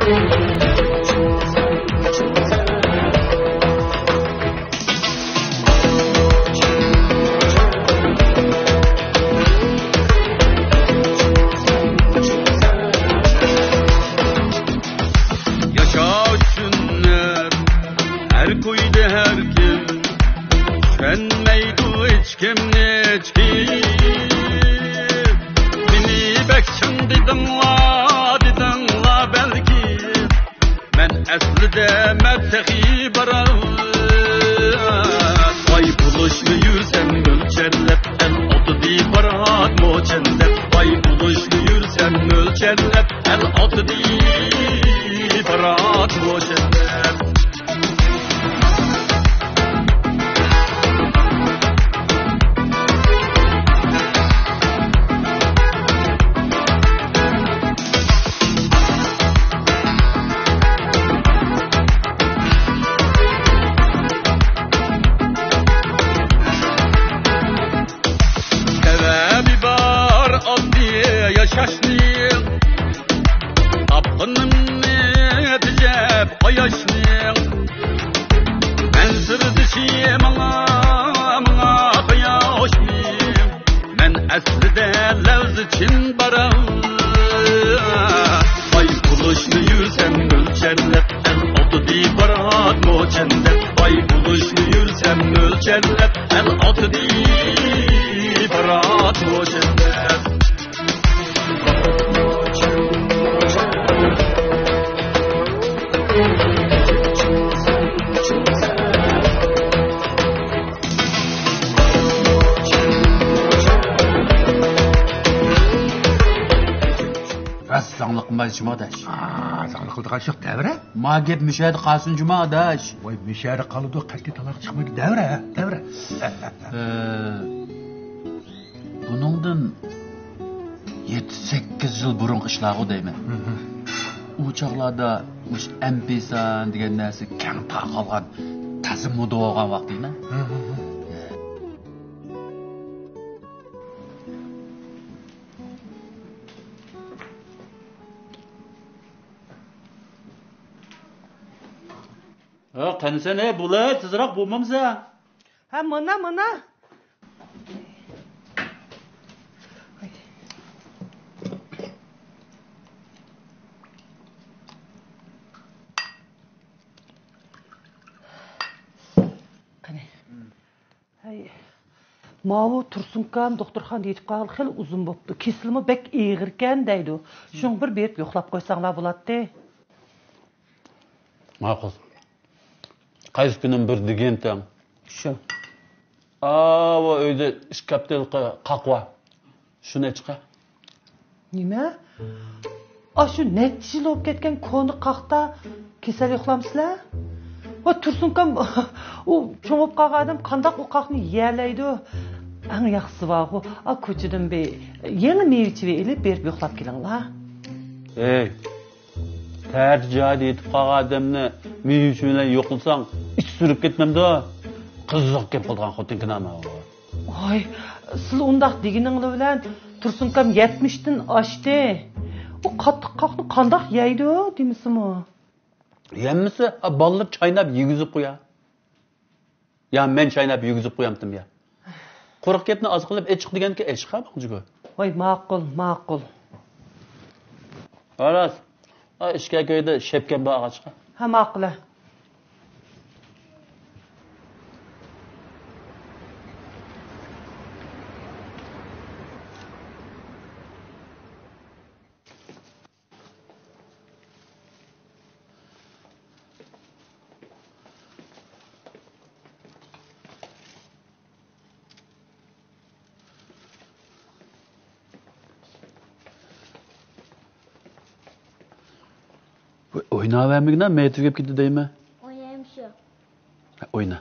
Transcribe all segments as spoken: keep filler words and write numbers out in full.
ياشاش سۈننەت، ئەر قويدى ھەر كىم، چۈشەنمەيدۇ ھېچكىمنى ھېچكىم. مېنى بەك چىڭ دېدىڭلار، دېدىڭلار بەلكىم. مەن ئەسلىدە مەن تېخى بارار. باي بولۇشنى يۈرسەم مۆلچەرلەپ، ئەل ئاتىدى پارات موچەنلەپ. باي بولۇشنى يۈرسەم مۆلچەرلەپ، ئەل ئاتىدى پارات موچەنلەپ. سەۋەبى بار ئاددىي ياشاشنىڭ، تاپقىنىمنى تېجەپ قاياشنىڭ. مەن سىردىشى ماڭا، ماڭا قاياشنىڭ. مەن ئەسلىدە لەۋزى چىن بارا. باي بولۇشنى يۈرسەم مۆلچەرلەپ، ئەل ئاتىدى پارات موچەنلەپ. باي بولۇشنى يۈرسەم مۆلچەرلەپ، ئەل ئاتىدى پارات موچەنلەپ. راست زاڭلىق قىلمايسىزمۇ ئاداش؟ ئا، زاڭلىق قىلىدىغان ئىش يوق، دەۋرە. ما گەپ مۇشۇ يەردە قالسۇن جۇما ئاداش. ۋاي، مۇشۇ يەردە قالىدۇ، قەتئىي تالاغا چىقمايدۇ، دەۋرە، دەۋرە. ئە، بۇنىڭدىن يەتتە، سەككىز يىل بۇرۇنقى ئىشلارغۇ دەيمەن. ئۇ چاغلاردا مۇشۇ ئەمپىسان دېگەن نەرسە كەڭ تارقالغان، تازا مودا بولغان ۋاقتى. ھە، قېنى سەن، ھەي، بولە، تېزراق بولمامسەن؟ ھە، مانا، مانا. قېنى. ھەي، ماۋۇ تۇرسۇنكام دوختۇرخانىدا يېتىپ قالغىلى خېلى ئۇزۇن بوپتۇ. كېسىلىمۇ بەك ئېغىركەن دەيدۇ. شۇڭا بىر بېرىپ يوقلاپ قويساڭلار بولاتتى. ماقۇل. قايسى كۈنۈم بىر دېگەنتىڭ؟ شۇ. ئاۋۇ ئۆيدە ئىككى ھەپتىلىك قاق بار. شۇنى ئېچىقە. نېمە؟ ئاشۇ نەچچە يىل بولۇپ كەتكەن كونا قاقتا كېسەل يوقلامسىلەر؟ ۋا تۇرسۇنكام، ئۇ چوڭ بولۇپ قالغان ئادەم قانداق ئۇ قاقنى يېيەلەيدۇ؟ ئەڭ ياخشىسى بارغۇ، ئا، كوچىدىن بىر يېڭى مېۋە-چېۋە ئېلىپ بېرىپ يوقلاپ كېلىڭلار. ھەي، تەتۈر جايدا يېتىپ قالغان ئادەمنى مېۋە-چېۋە بىلەن يوقلىساڭ، ئىچى سۈرۈپ كەتمەمدۇ؟ قىزىق گەپ قىلىدىغان خوتۇنكەن ئانا. ۋاي، سىلەر ئۇنداق دېگىنىڭلار بىلەن تۇرسۇنكام يەتمىشتىن ئاشتى. ئۇ قاتتىق قاقنى قانداق يەيدۇ دېمىسىمۇ؟ يەمىسە، ئا، بالىلىرى چايناپ يېگۈزۈپ قويا. يا مەن چايناپ يېگۈزۈپ قويامتىم يا. قۇرۇق گەپنى ئاز قىلىپ ئېچىق دېگەنكى ئېچىق ھە بۇ جۇگۇ. ۋاي، ماقۇل، ماقۇل. خالاس. ئا، ئىشكەر كۆيدە شەپكەم بار ئاغاچقا. ھە، ماقۇل. ئويناۋەرمىگىنە، مەي تۈگەپ كېتىدۇ دەيمەن. ئوينايمىز شۇ. ئوينا.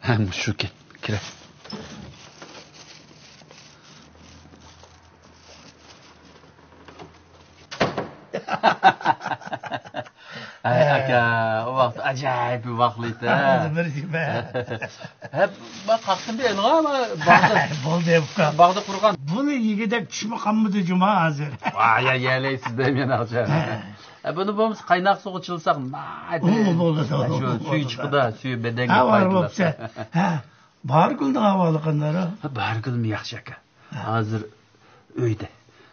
ھە، مۇشۇكەن. كىرە. ئەي، ئاكا، ئۇ ۋاقىت ئاجايىپ بىر ۋاقىت ئىدى. نېمە دېمە. ھە، ما قاقتىن بىر ئېلىڭا، ما باغدا. بولدى، ئۇكا. باغدا قۇرغان. بۇنى يېگۈدەك چىشمۇ قالمىدى جۇما ھازىر. ۋاي، يەلەيسىز دەيمەن ئاغىچا. ھە. ئە، بۇنى بولمىسا قايناق سۇغا چىلىساق، ناھايىتى. ئۇ بولىدۇ، شۇ ئۇ سۈيى بولىدۇ. چىقىدۇ، سۈيى بەدەنگە ھە، بار پايدىلىق. بوپتۇ. ھە، بارىگۈلنىڭ ئەھۋالى قانداقراق؟ ھە، بارىگۈلمۇ ياخشى ئاكا. ھە. ھازىر ئۆيدە.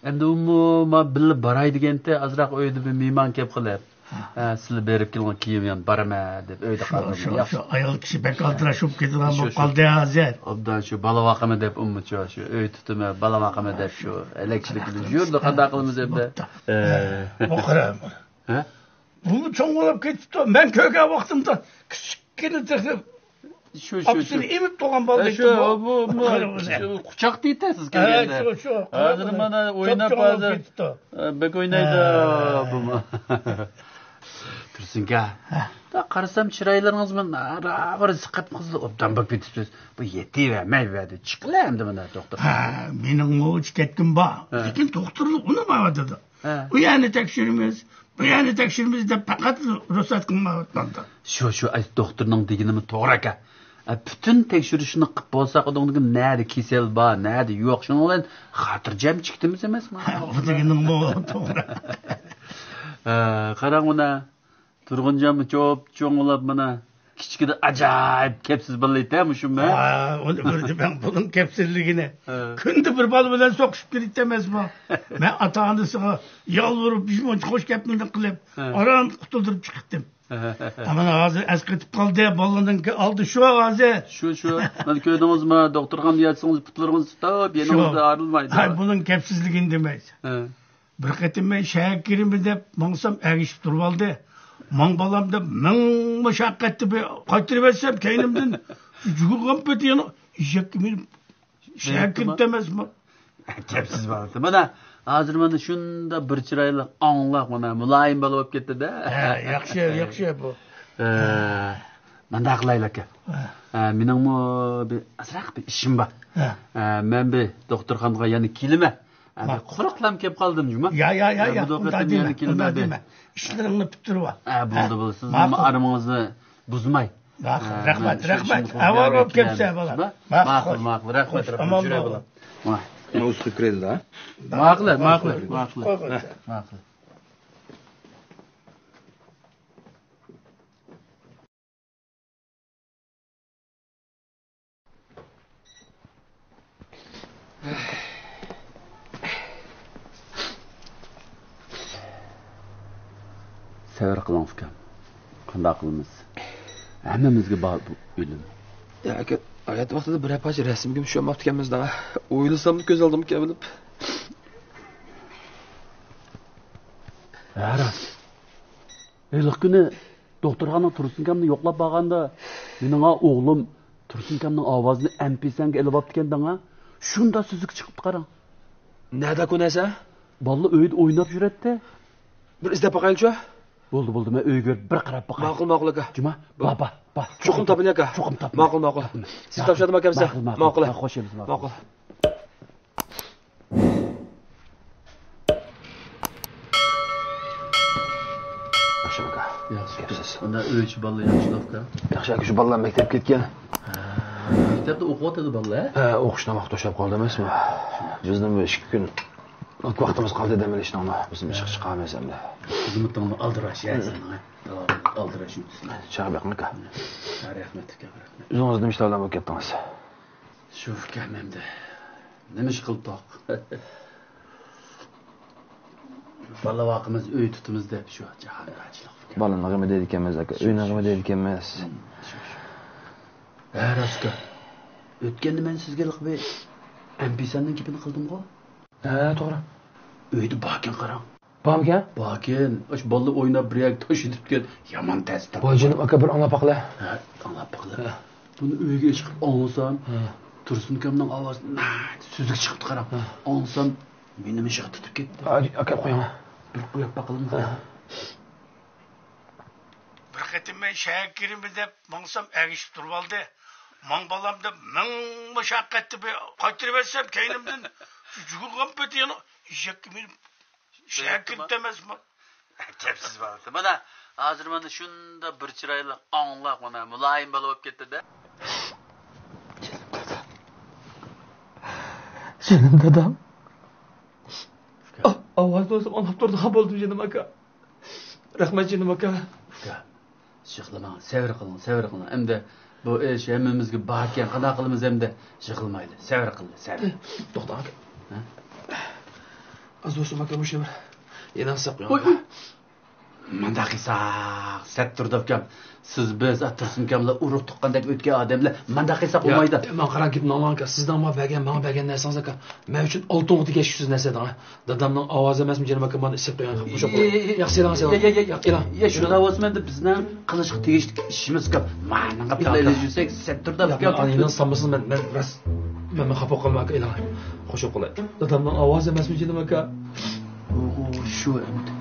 ئەمدى ئۇمۇ ما بىللە باراي دېگەنتى، ئازراق ئۆيدە بىر مېھمان كەپ قېلىپ. ھە، سىلەر بېرىپ كېلىڭ، كېيىن يەنە بارىمەن دەپ ئۆيدە شۇ، قالدىم. شۇ، ياخشى. شۇ ئايال كىشى بەك ئالدىراش بولۇپ كېتىدىغان شۇ، بولۇپ شۇ. قالدى ھازىر. ئوبدان شۇ بالا باقىمەن دەپ ئۇمۇچۇ، شۇ ئۆي تۇتىمەن، بالا باقىمەن دەپ شۇ ھەلەكچىلىك بىلەن يۈردى، قانداق قىلىمىز ئەمدى؟ بوپتۇ. ئە. بۇ قارا. ھە؟ بۇمۇ چوڭ بولۇپ كېتىپتۇ. مەن كۆرگەن ۋاقتىمدا كىچىككىنە تېخى شۇ، شۇ، ئاپىسىنى شۇ. ئېمىپ تۇرغان بالىدەك شۇ، بۇ. بۇ، بۇ، قارا بۇنى. شۇ قۇچاقتا يېتەسىز ھە، كەلگەندە. شۇ، شۇ، قارا ھازىر بۇنى. مانا ئويناپ چوپچوڭ بولۇپ ھازىر. كېتىپتۇ. ئە، بەك ئوينايدۇ ھە. بۇمۇ. تۇرسۇنكا. ھە. دا قارىسام چىرايلىرىڭىزمۇ نارا بىر زىقىپ قىزىل ئوبدان بولۇپ كېتىپسىز. بۇ يېتىۋەرمەيۋەردى. چىقىلە ئەمدى مانا دوختۇر. ھە، مېنىڭمۇ ئىچ كەتكۈم بار. ھە. لېكىن دوختۇرلۇق ئۇنىمايۋاتىدۇ. ھە. ئۇ يەرنى تەكشۈرىمىز، بۇ يەرنى تەكشۈرىمىز دەپ پەقەت رۇخسەت قىلمايۋاتمامدۇ. شۇ، شۇ، ئاي، دوختۇرنىڭ دېگىنىمۇ توغرا ئاكا. ئە، پۈتۈن تەكشۈرۈشنى قىپ بولساق، ئۇنىڭدىن كېيىن نەدە كېسەل بار، نەدە يوق، شۇنىڭ بىلەن خاتىرجەم چىقتىمىز ئەمەسمۇ؟ ئۇ دېگىنىڭمۇ توغرا. ئە، قاراڭ مانا، تۇرغۇنجانمۇ چوپچوڭ بولاپ مانا، كىچىكىدە ئاجايىپ كەپسىز بالا ئىدى مۇشۇ مەن. ھە، ئۇنى بىردە مەن بۇنىڭ كەپسىزلىكىنى. ھە. كۈندە بىر بالا بىلەن سوقۇشۇپ كېتەتتى ئەمەسمۇ؟ مەن ئاتا-ئانىسىغا يالۋۇرۇپ، بىر مۇنچە خوش گەپنى قىلىپ، ھە. ئاران قۇتۇلدۇرۇپ چىقتىم. ئەمما ھازىر ئەسقېتىپ قالدى، بالىنىڭكى ئالدى شۇ ھازىر. شۇ، شۇ. مانا كۆردىڭىزمۇ، دوختۇرخانىدا ياتسىڭىز پۇتلىرىڭىز تۇتۇپ، يېنىڭىزدا ئايرىلمايدۇ. ھاي، بۇنىڭ كەپسىزلىكىنى دېمەيسەن. ھە. بىر قېتىم مەن شەھەرگە كىرىمەن دەپ ماڭسام ئەگىشىپ تۇرۇۋالدى. ماڭ بالام دەپ مىڭ مۇشەققەتتە بىر قايتۇرۇۋەتسەم كەينىمدىن يۈگۈرگەن پېتى يەنە ئېشەككە مىنىپ شەھەرگە كىرىپتۇ ئەمەسمۇ؟ كەپسىز بالا. مانا، ھازىر مانا شۇنداق بىر چىرايلىق، ئاڭلاق، مانا، مۇلايىم بالا بولۇپ كەتتى-دە. ھە، ياخشى، ياخشى بۇ. ئە، مۇنداق قىلايلى ئاكا. ھە. ئە، مېنىڭمۇ بىر ئازراق بىر ئىشىم بار. ھە. ئە، مەن بىر دوختۇرخانىغا يەنە كېلىمەن. ئە، بىر قۇرۇقلام كېلىپ قالدىم جۇما. يا، يا، يا، ئە، يا. بۇ ئۇنداق قېتىم دېمە، يەنە كېلىمەن ئۇنداق بىر. دېمە. ئىشلىرىڭنى پۈتتۈرۈۋال. ئە، بولدى، ھە. بولدى. سىزنىڭ ماقۇل. ئارىڭىزنى بۇزماي. ماقۇل، ھە، رەھمەت، مەن شۇ رەھمەت. ئىشىمنى قىلىپ ئەھۋال بولۇپ كەپسەن، بالا. ماقۇل، ماقۇل، رەھمەت، خوش، رەھمەت، ئامان بول. ماقۇل، ماقۇل، ماقۇل. ماقۇل. سەۋر قىلىڭ، ئۇكام. قانداق قىلىمىز؟ ھەممىمىزگە بار بۇ ئۆلۈم. يا ئاكا، ھايات ۋاقتىدا بىرەر پارچە رەسىمگىمۇ چۈشەنمەپتىكەنمىز دەڭا. ئويلىساملا كۆز ئالدىمغا كېلىپ. ھە، راست. ھېلىقى كۈنى دوختۇرخانىغا تۇرسۇنكامنى يوقلاپ بارغاندا، مېنىڭ ئوغلۇم تۇرسۇنكامنىڭ ئاۋازىنى ئەمپىسەنگە ئېلىۋاپتىكەن دەڭا. شۇنداق سۈزۈك چىقىپتۇ قاراڭ. نەدە كونەسە؟ بالىلار ئۆيدە ئويناپ يۈرەتتى. بىر ئىزدەپ باقايلىچۇ. بولدى، بولدى، مەن ئۆيگە بېرىپ بىر قاراپ باقاي. ماقۇل، ماقۇل ئاكا. جۇما، بار، بار، بار. چوقۇم تاپىلىڭ ئاكا. چوقۇم تاپىلىڭ. ماقۇل، ماقۇل. سىز تاپشۇرماي كەمسە. ماقۇل، ماقۇل. ماقۇل. خوش ئەمىسە، ماقۇل. ماقۇل. ياخشىمۇ ئاكا؟ ياخشى. گەپسىز. ئۇندا ئۆيچى بالىلار ياخشىلىق ئاكا؟ ياخشى ئاكا، شۇ بالىلار مەكتەپكە كەتكەن. ھە، مەكتەپتە ئوقۇۋاتىدۇ بالىلار، ھە؟ ھە، ئوقۇش ناماق توشاپ قالدى ئەمەسمۇ؟ بىزنىڭ بۇ ئىككى كۈن ۋاقتىمىز قالدى دەم ئېلىشنىڭمۇ. بىزمۇ ئىشقا چىقالمايمىز ئەمدى. خىزمىتىڭمۇ ئالدىراش، ھە، سېنىڭ، ھە؟ داۋاملىق ئالدىراش يۈرىسەن. چىراي بېقىڭ ئاكا. ھە، رەھمەت ئاكا، رەھمەت. ئۆزىڭىز نېمە ئىشلار بىلەن بولۇپ كەتتىڭىز؟ شۇ ئۇكام ئەمدى. نېمە ئىش قىلدۇق؟ بالا باقىمىز، ئۆي تۇتىمىز دەپ شۇ جاھانگاچىلىق. بالىنى غېمى دەيدىكەنمىز ئاكا، ئۆينىڭ غېمى دەيدىكەنمىز. شۇ، شۇ. ھە، راست ئۇكا. ئۆتكەندە مەن سىزگە ھېلىقى بىر ئەمپىسەننىڭ گېپىنى قىلدىمغۇ؟ ھە، توغرا. ئۆيدە باركەن قاراڭ. بارمىكەن؟ باركەن. ئاشۇ بالىلار ئويناپ بىر يەرگە توشۇۋېتىپتىكەن. يامان تەستە. ۋاي جېنىم ئاكا، بىر ئاڭلاپ باقىلى. ھە، ئاڭلاپ باقىلى. ھە. بۇنى ئۆيگە ئېچىقىپ ئاڭلىسام، ھە. تۇرسۇنكامنىڭ ئاۋازى ناھايىتى سۈزۈك چىقىپتۇ قاراڭ. ھە. ئاڭلىسام، مېنىمۇ يىغا تۇتۇپ كەتتى. ھە، ئاكا قويۇڭ. بىر قويۇپ باقىلىمىز. ھە. بىر قېتىم مەن شەھەرگە كىرىمەن دەپ ماڭسام ئەگىشىپ تۇرۇۋالدى. ماڭ بالام دەپ مىڭ مۇشەققەتتە بىر قايتۇرۇۋەتسەم كەينىمدىن شۇ جۇگۇرغان پېتى يەنە ئېشەككە مىنىپ شەھەرگە كىرىپتۇ ئەمەسمۇ؟ گەپسىز بالىسى. مانا ھازىر مانا شۇنداق بىر چىرايلىق، ئاڭلاق، مانا مۇلايىم بالا بولۇپ كەتتى-دە. جېنىم دادام. ئۇكا. ئاۋازىنى ئۆزۈم ئاڭلاپ تۇرىدىغان بولدۇم، جېنىم ئاكا. رەھمەت، جېنىم ئاكا. ئۇكا، يىغلىماڭ، سەۋر قىلىڭ، سەۋر قىلىڭ. ئەمدى بۇ ئىش ھەممىمىزگە باركەن، قانداق قىلىمىز ئەمدى؟ يىغلىمايلى، سەۋر قىلىڭ، سەۋر. توختاڭ ئاكا. ھە؟ ئاز بولسۇن ئاكا، مۇشۇ بىر يېنىڭ ساق. ئوي، ئوي. مانداق قىلساق سەت تۇرىدۇ ئۇكام. سىز، بىز، تۇرسۇن ئۇكاملار ئۇرۇق تۇغقاندەك ئۆتكەن ئادەملەر، مانداق قىلساق بولمايدۇ. ماڭا قاراڭ، گېپىمنى ئاڭلاڭ ئاكا. سىزنىڭ ماڭا بەرگەن، ماڭا بەرگەن نەرسىڭىز ئاكا، مەن ئۈچۈن ئالتۇنغا تېگىشلىك سىز نەرسە دەڭ. دادامنىڭ ئاۋازى ئەمەسمۇ جېنىم ئاكا، مانا ئىسسىپ قويغان. خوش بولۇپ قويۇڭ. ياخشى، ئېلىڭ، ئېلىڭ. يا، يا، يا، يا، شۇنداق بولسا مەندە بىزنىڭ قىلىشقا تېگىشلىك ئىشىمىز كۆپ. مانىڭغا بىللە يۈرسەك سەت تۇرىدۇ ئۇكام. ئانا ئىنان سالمىسىڭىز مەن، مەن راست، مەن، مەن خاپا قالماي ئاكا، ئېلىڭ. خوش بولۇپ قويۇڭ. دادامنىڭ ئاۋازى ئەمەسمۇ جېنىم ئاكا؟ ئۇ، ئۇ، شۇ ئەمدى.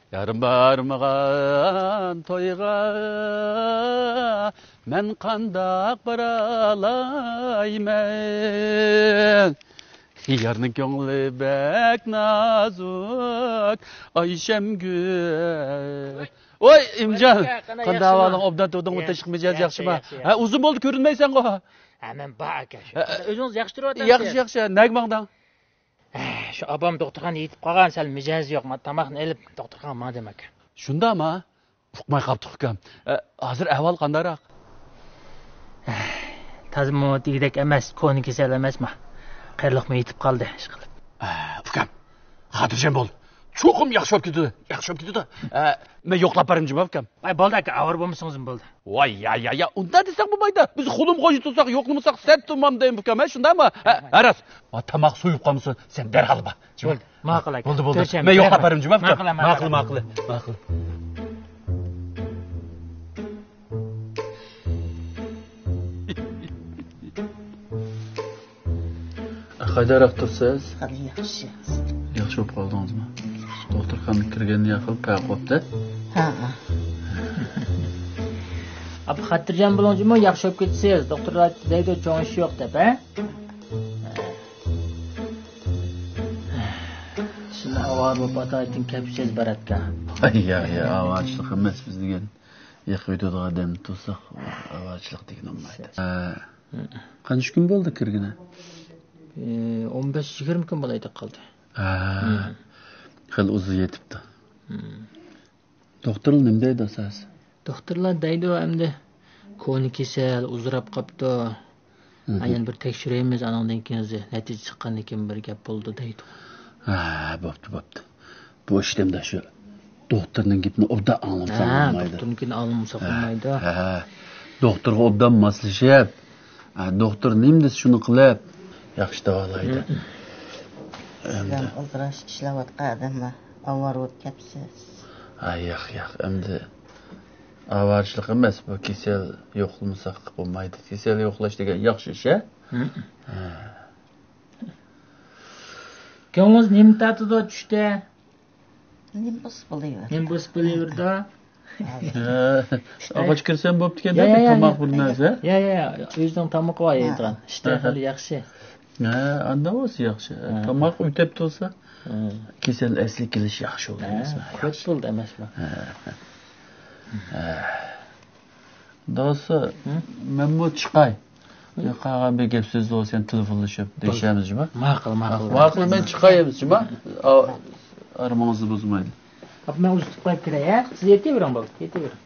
يار بارمىغان تويغا مەن قانداق بارالايمەن؟ يارنىڭ كۆڭلى بەك نازۇك، ئايشەمگۈل. ۋاي، ئىمجان، قانداق ئەھۋالىڭ؟ ئوبدان تۇردۇڭمۇ؟ تىنچلىق مىجەز ياخشىمۇ؟ ھە، ئۇزۇن بولدى كۆرۈنمەيسەنغۇ. ھە، مەن بار ئاكا. ئۆزىڭىز ياخشى تۇرۇۋاتامسىز؟ ياخشى، ياخشى. نەگە ماڭدىڭ؟ شۇ ئاپام دوختۇرخانىدا يېتىپ قالغان، سەل مىجەزى يوق. مانا تاماقنى ئېلىپ دوختۇرخانىغا ماڭدىم ئاكا. شۇنداقمۇ؟ ئۇقماي قاپتۇق ئۇكام. ھازىر ئەھۋال قانداقراق؟ تازىمۇ دېگۈدەك ئەمەس، كونا كېسەل ئەمەسمۇ. قېرىلىقمۇ يېتىپ قالدى، ئىشقىلىپ. ئۇكام، خاتىرجەم بول. چوقۇم ياخشى بولۇپ كېتىدۇ. ياخشى بولۇپ كېتىدۇ. مەن يوقلاپ بارىمەن جۇمۇ ئۇكام. ۋاي، بولدى ئاكا، ئاۋارە بولمىسىڭىزمۇ بولدى. ۋاي، يا، يا، يا، ئۇنداق دېسەڭ بولمايدۇ. بىز خۇلۇم خوجا تۇرساق، يوقلىمىساق سەت تۇرمامدۇ ئۇكام، ھە، شۇنداقمۇ؟ ھە، راست. تاماق سويۇپ قالمىسۇن، سەن دەرھال بار. بولدى، ماقۇل ئاكا. بولدى، بولدى. مەن يوقلاپ بارىمەن جۇمۇ ئۇكام. ماقۇل، ماقۇل. ماقۇل، ماقۇل. قايداراق تۇرسىز؟ خېلى ياخشى. ياخشى بولۇپ قالدىڭىزمۇ؟ دوختۇرخانىغا كىرگەندە ياخشى پەرق بوپتۇ. ھە، ھە. ئاپا، خاتىرجەم بولۇڭ جۇمۇ، ياخشى بولۇپ كېتىسىز. دوختۇرلار دەيدۇ، چوڭ ئىش يوق دەپ، ھە؟ شۇنداق ئاۋارە بولۇپ ئاتايتىن كەپسىز باراتكەن. ھەي، ھەي، ھەي، ئاۋارىچىلىق ئەمەس بىز دېگەن. يېقىۋېتىدىغان ئادەم تۇرساق، ئاۋارىچىلىق دېگىن بولمايدۇ. ھە. قانچە كۈن بولدى كىرگىنى؟ ئى، ئون بەش يىگىرمە كۈن بولايدۇ قالدى. ھە. خېلى ئۇزۇن يېتىپتۇ. دوختۇرلار نېمە دەيدۇ ئاساسەن؟ دوختۇرلار دەيدۇ ئەمدى، كونا كېسەل، ئۇزىراپ قاپتۇ. ھە، يەنە بىر تەكشۈرەيمىز، ئانىڭدىن كېيىن نەتىجە چىققاندىن كېيىن بىر گەپ بولىدۇ دەيدۇ. ھە، بوپتۇ، بوپتۇ. بۇ ئىشتە ئەمدى شۇ دوختۇرنىڭ گېپىنى ئوبدان ئاڭلىمىساق بولمايدۇ. دوختۇرنىڭكىنى ئاڭلىمىساق بولمايدۇ. ھە. دوختۇرغا ئوبدان ماسلىشىپ، ھە، دوختۇر نېمە دېسە شۇنى قىلىپ، ياخشى داۋالايدۇ. ئەمدى سىلەر ئالدىراش ئىشلەۋاتقان ئادەملەر ئاۋارە بولۇپ كەپسىز. ھە، ياق، ياق، ئەمدى ئاۋارىچىلىق ئەمەس، بۇ كېسەل يوقلىمىساق بولمايدۇ. كېسەل يوقلاش دېگەن ياخشى ئىش، ھە؟ ھە. كۆڭلىڭىز نېمە تارتىدۇ چۈشتە؟ نېمە بولسا بولۇۋېرىدۇ. نېمە بولسا بولۇۋېرىدۇ. ھە، ئاغاچ كىرسەم بوپتىكەن-دە، يا، يا، بىر يا، تاماق، يا، بىر يا، نەرسە. يا، يا، يا، ئۆزىنىڭ تامىقى بار يەيدىغان. ئىشتىن خېلى ياخشى. ھە، ئانداق بولسا ياخشى. ھە. تاماق ئۆتەپ تۇرسا، كېسەل ئەسلىگە كېلىش ياخشى بولىدۇ ئەمەسمۇ؟ كۆپ بولدى ئەمەسمۇ؟ ھە. ھە. دوستى، مەنمۇ چىقاي. قالغان بىر گەپ سۆز بولسا يەنە تېلېفونلىشىپ دېيىشەرمىز جۇما. ماقۇل، ماقۇل. ماقۇل، مەن چىقاي ئەمىسە جۇما. ئارمىڭىزنى بۇزمايلى. ئاپا، مەن ئۇزىتىپ قويۇپ كىرەي، ھە؟ سىز يېتىۋېرىڭ، بولدى، يېتىۋېرىڭ.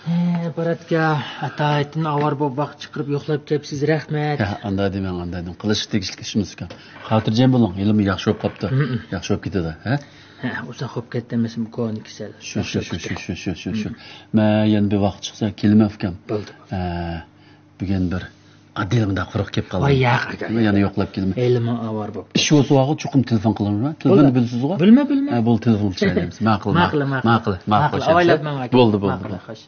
ھە، باراتكا، ئاتايىتىن ئاۋارە بولۇپ ۋاقىت چىقىرىپ يوقلاپ كەپسىز، رەھمەت. ھە، ئاندا دېمەڭ، ئاندا دېمەڭ. قىلىشقا تېگىشلىك ئىشىمىز ئىكەن. خاتىرجەم بولۇڭ، ھېلىمۇ ياخشى بولۇپ قاپتۇ. ياخشى بولۇپ كېتىدۇ، ھە؟ ھە، ئۇزاق بولۇپ كەتتى ئەمەسمۇ، كونا كېسەل. شۇ، شۇ، شۇ. مەن يەنە بىر ۋاقىت چىقسا كېلىمەن ئۇكام. بولدى. ھە، بۈگۈن بىر ئاددىيلا مۇنداق قۇرۇق كېلىپ قالدىم. ۋاي، ياق، ئاكا. يەنە يوقلاپ كېلىمەن. ھېلىمۇ ئاۋارە بوپتۇ. ئىش بولسا چوقۇم تېلېفون قىلىمەن. تېلېفوننى بىلىسىزغۇ؟ بىلىمەن، بىلىمەن. ھە، بولدى، تېلېفون قىلىپ سۆزلەيمىز. ماقۇل، ماقۇل، ماقۇل. ماقۇل، ماقۇل. بولدى، بولدى، بولدى. خوش.